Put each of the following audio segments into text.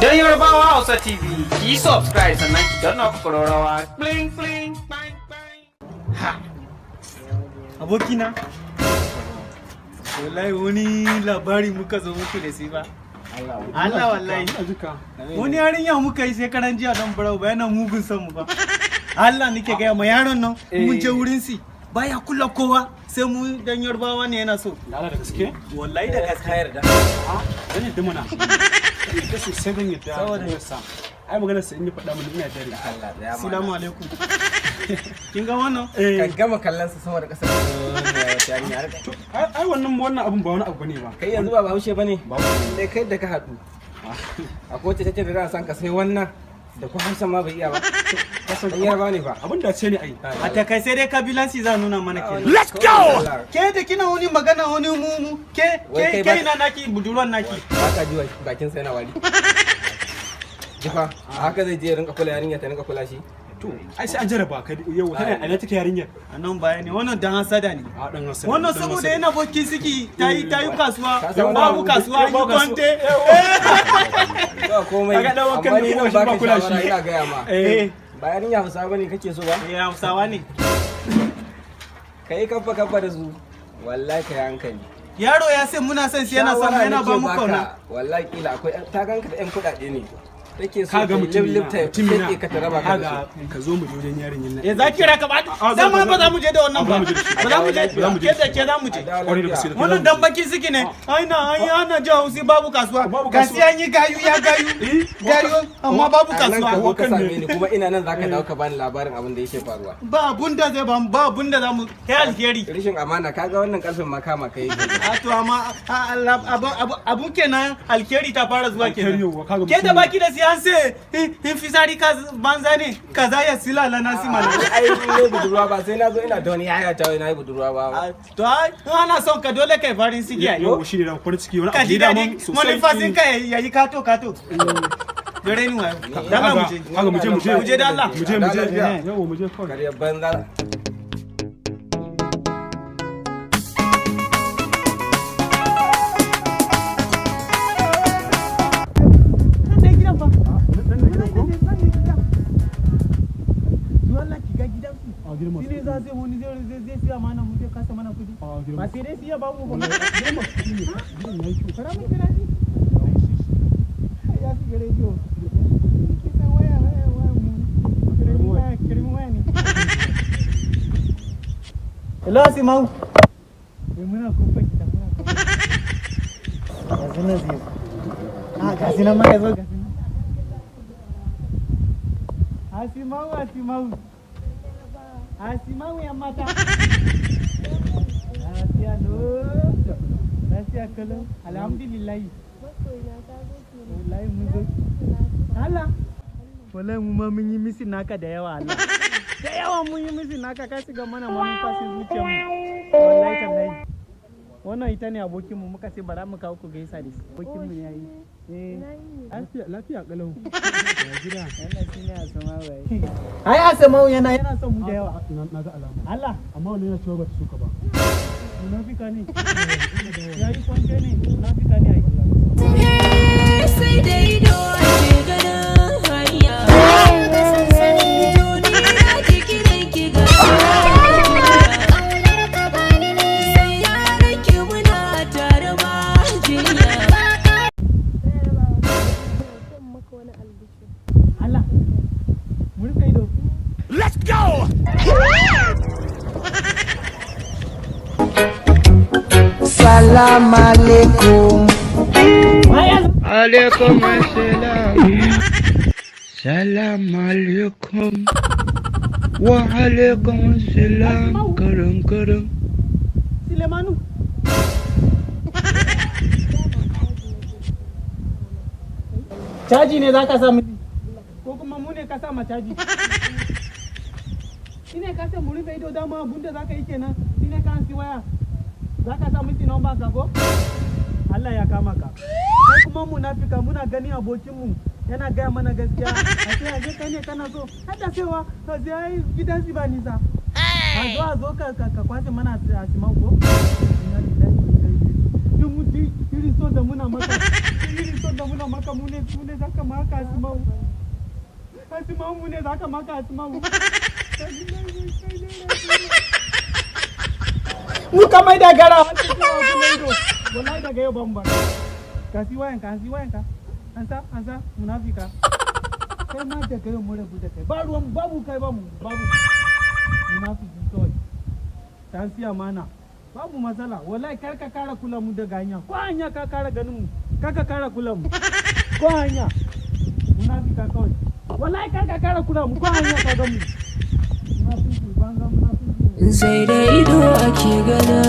Don Yarbawa Hausa TV, ki yi subscribe, sannan ki danna ƙararrawa. Bling bling bang bang. Ha! Abokina, wallahi wani labari muka zo muku da shi ba. Allah, wallahi. Wani yarinya muka yi sai karan jiya don barau ba, yana mugun son mu ba. Allah nake gaya ma, yaron nan mun je wurin si, baya kula kowa sai mu, dan Yarbawa ne, yana so. Allah, da gaske? Wallahi da gaske. Ka yarda? Zan yadda mana. Yadda sosai zan yadda. Saboda- Sa. Ai maganar sa in yi faɗa mana, ina dare. Allah da ya. Assalamu alaikum. Kin ga wannan? Ka gama kallon sa sama da ƙasa da yarinya har To ai wannan abun ba wani abu bane ba. Kai yanzu ba Bahaushe bane? Ba ba. Dai kai da ka haɗu. Akwai wacce take da ran san ka sai wannan da ko Hausa ma bai iya ba. Kasan Dan Yarbawa ne fa. Abin da ce ne ai. A takai sai dai kabilansi za nuna mana kenan. Let's go! Ke da kina wani magana wani mumu ke Wai ke kai ke ba- ina naki budurwan naki? Ba ka ji bakin sa yana wari. Jifa, a haka zai je ya rinka kula yarinya, ta rinka kula shi. To ai sai an jarraba ka yau, tana ina take yarinyar? A nan baya ne, wannan dan hasada ne. A dan hasada. Wannan saboda yana bokin ciki, ta yi kasuwa, Ka san wani babu abu? kasuwa yi Babu kasuwa. kwante. Ba komai. Kaga dan wankan Amma ni da nan kuma shi ba baka kula shawara, shi. ina gaya ma. Eh. Ba yarinya Hausa bane kake so ba? Eh, Hausawa ne. Ka yi kafa kafa da su. Wallahi ka yi hankali. Yaro ya sai muna son shi, yana son mu, Shawara yana ba nake mu baka, kauna. wallahi kila akwai ta ganka da yan kuɗaɗe ne. Take so Ka ga ta mutum lifta mutumina. sai ka ta raba ka da su. Ka zo mu je wajen yarinyar nan. Eh, za ki raka ba. A, dama zan- ba za mu je da wannan ba. Ba mu je da shi. Ba za mu je. Ba za mu je Ke da ke za mu je. A dawo Kwarai da lafiya. gaske da Wannan dan bakin ciki ne. Ai na ai ana ji hausi, babu kasuwa. Babu Gasi kasuwa. an yi gayu ya gayu. Gayu amma babu A nan ka kasuwa. zo ka Wakan same ne. ni, kuma ina nan zaka dawo ka bani labarin abin da yake faruwa. Ba abun da zai ba mu, ba abun da za mu kai alheri. Rishin amana, kaga wannan karfin ma kama kai yake. A to amma abun kenan, alheri ta fara zuwa Alheri kenan. yauwa, kaga Ke da mutum- baki da siyan sai in fisari ka banza ne kaza ya silala na si mana. Ai ne budurwa ba sai na zo ina da wani yaya ta wai na yi budurwa ba. To ai in ana son ka, dole kai farin ciki ai. Yau shi ne da farin ciki wani Ka abu ji ne daman daɗi sosai. manufasin ka ya yi kato kato. Dore ni wayo. Dama mu je. Kaga mu je, mu je. Mu je da Allah. Mu je, mu je. Lafiya. Yau mu je kawai. Karyar banza. Nan ne gidan fa. Nan ne gidan ko? Nan ne gidan. Dole ki ga gidan su. A gidan masu Shi ne za sai wani zai siya mana, mu zai kasa mana kudi. A gidan Ba masu sai dai siya ba mu ba. Gidan masu kuɗi ne. Gidan yayi kyau. Fara mun kira shi. Ya shiga rediyo. Kisan waya waya waya mu. Kirin waya, kirin waya ne. Hello, Asimau. Eh, muna kofar gida, muna kofar. Yanzu nan zai zo. Ah, ga shi nan ma ya zo, ga shi nan. Asimau, Asimau. Asimau yan mata. Lafiya lo. Lafiya kalau. Alhamdulillah. Masoyina, ka zo kenan. Wallahi mun zo. Allah. Wallahi mu ma mun yi missing naka da yawa, Allah. Da yawa mun yi missing naka, ka shiga mana manufashin zuciyar mu. Wallahi tallahi. Wannan ita ne abokin mu, muka ce bara mu kawo ku gaisa da shi. Abokin mu yayi. Eh. Ina yini? Lafiya, lafiya kalau. Ya gida? Wannan shine Asma'u ai. Ai Asma'u yana son mu da yawa. Na ga alama. Allah. Amma wannan yana cewa ba ta so ka ba. Munafika ne. Yayi kwance ne. Munafika ne ai. Sai da ido ake ganin hanya. Duniya jikinan ki ga sai yaran ki muna tare ba jinya. Zan maka wani albishir. Allah. Mu rufe ido. Let's go! Salam alaikum. Alaikum assalam. Salam alaikum. Wa alaikum assalam. Karam karam. Sulemanu. Caji ne za ka sa mini? Ko kuma mu ne ka sa ma caji? Shine ka ce mu rufe ido, dama abun da za ka yi kenan. Shine ka ansi waya. Za ka sa misi number ka ko? Allah ya kama ka. Kai kuma munafika, muna gani abokinmu yana gaya mana gaskiya. A ce a kai ne kana so. Hada cewa ka sai ai gidan shi ba nisa. A zo ka kwashe mana a siman ko? Inna lillahi wa inna ilaihi. Duk irin so da muna maka. Irin so da Abin da muna maka mu ne, mu ne zaka maka Asma'u. Asma'u, mu ne zaka maka Asma'u. Mu ka mai da gara. Wallahi daga yau ban bar. Ka si wayan ka, si wayan ka. Ansa, ansa, munafika. Kai ma daga yau mun rabu da kai. Ba ruwan babu kai ba mu, babu. Munafiki kawai. Ta siya mana. Babu matsala. Wallahi kar ka kara kula mu daga hanya. Ko hanya ka kara ganin mu. Kar ka kara kula mu. Ko hanya. Munafika kawai. Wallahi kar ka kara kula mu. Ko hanya ka ga mu. Munafiki banza, munafiki. Sai da ido ake gana.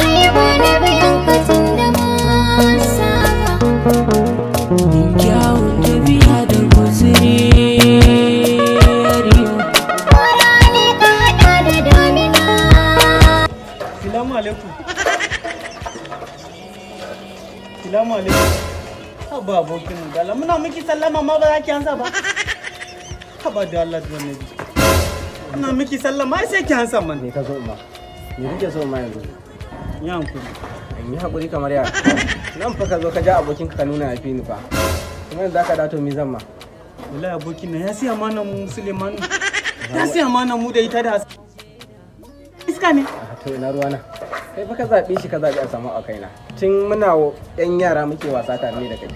Ai ba na biyan ka tun da mun saba. Kyawun tafiya da guziri. Kora ne ka haɗa da damina. Salamu alaikum. Salamu alaikum. Haba abokin mu dala, muna miki sallama ma ba za ki ansa ba. Haba da Allah da Nabi. Muna miki sallama ai sai ki ansa man. Me ka so ma? Me kake so ma yanzu? Ya hankuri. In yi haƙuri kamar ya? Nan fa ka zo ka ja abokinka ka nuna ya fi ni fa. Kuma yanzu zaka dawo, to mi zan ma? Wallahi abokin nan ya siya mana mu Sulemanu. Ya siya mana mu da ita da iska ne. A to, ina ruwana? Kai fa ka zaɓe shi, ka zaɓi a samu a kaina. Tun muna yan yara muke wasa tare ne da kai.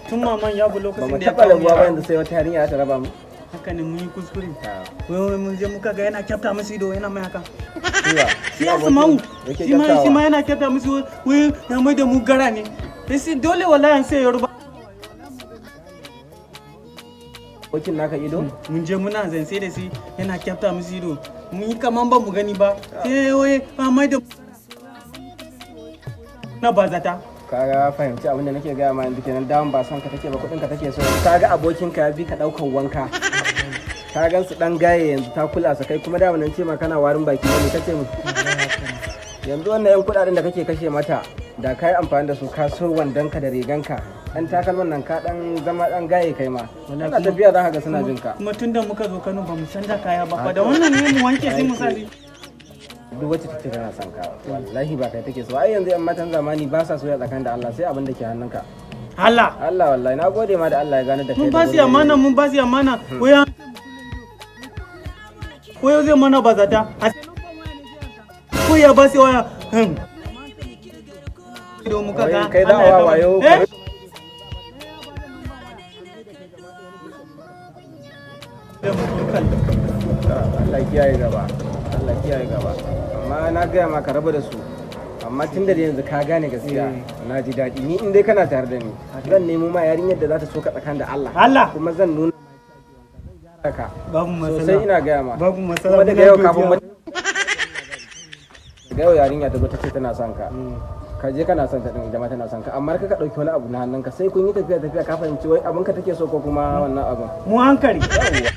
Tun maman ya bu Ba lokacin mu da ya taɓa kawo rabuwa ba, yara. yanzu sai wata yarinya ta raba mu. Haka ne, mun yi kuskure. Ah. Wai wai mun je muka ga yana kyafta musu ido, yana mai haka. Shiwa. Shi ya Asma'u. Yake Shi ma kyaftawa. yana kyafta musu, wai ya mai da mu gara ne. Sai dole wallahi an sai Yoruba. Abokin naka ido? Mun je muna zance da shi, yana kyafta musu ido, mun yi kaman ba mu gani ba, sai wai ba mai da na bazata. Ka fahimci abin da nake gaya ma yanzu kenan? Daman ba son ka take ba, kuɗin ka take so. Ka ga abokin ka ya bi ka ɗaukar wanka. Ka gan su ɗan gaye yanzu ta kula su, kai kuma da nan ce ma kana warin baki ne kace mu. Yanzu wannan yan kuɗaɗen da kake kashe mata, da ka yi amfani da su ka so wandonka da riganka, ɗan takalman nan, ka ɗan zama ɗan gaye kai ma. Kana tafiya za ka ga suna jin ka. Kuma tunda muka zo Kano ba mu canza kaya ba fa, da wannan ne mu wanke sai mu sa shi. Duk wacce take tana son ka, wallahi ba kai take so. Ai yanzu yan matan zamani ba sa soyayya tsakanin da Allah, sai abin da ke hannunka. Allah. Allah, wallahi na gode ma da Allah ya gane da kai. Mun Da ba su wuri. amana, mun ba su amana, wai wai zai mana bazata, ko ya ba su waya. Ido muka ga Wai kai za Allah ya a wa kama. wayo? Eh? Allah kiyaye gaba, Allah kiyaye gaba. Amma na gaya ma ka raba da su, amma tun da yanzu ka gane gaskiya, na ji daɗi. Ni in dai kana tare da ni, zan nemo ma yarinyar da za ta so ka tsakanin da Allah. Allah. Kuma zan nuna ka Babu matsala. sosai, ina gaya ma. Babu matsala. Kuma daga Muna yau kafin godiya. Daga yau yarinya ta zo ta ce tana son ka, ka je kana son ta din, ita ma tana son ka, amma ka dauki wani abu na hannunka, sai kun yi tafiya tafiya ka fahimci wai abin ka take so ko kuma wannan abun. Mu hankali. Yawwa.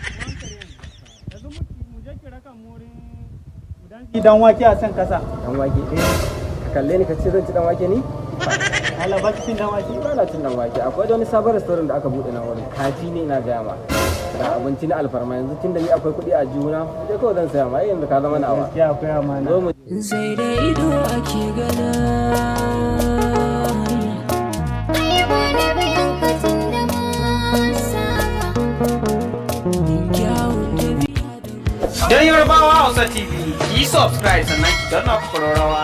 Yanzu mu je ki raka mu wurin dan wake a can kasa. Dan wake? Ka kalle ni ka ce zan ci dan wake ni? Allah, ba ki cin dan wake? Ni ba na cin dan wake. Akwai wani sabon restaurant da aka bude nan wurin, kaji ne, ina gaya ma, da abinci na alfarma. Yanzu tun da ni akwai kuɗi a juna, sai kawai zan saya ma. Ai yanzu ka zama nawa. Gaskiya akwai amana. Zo mu Sai da ido ake gana. Ai ba na biyan ka tun da mun saba. Kyawun tafiya da Don Yarbawa Hausa TV, ki subscribe sannan ki danna ƙararrawa.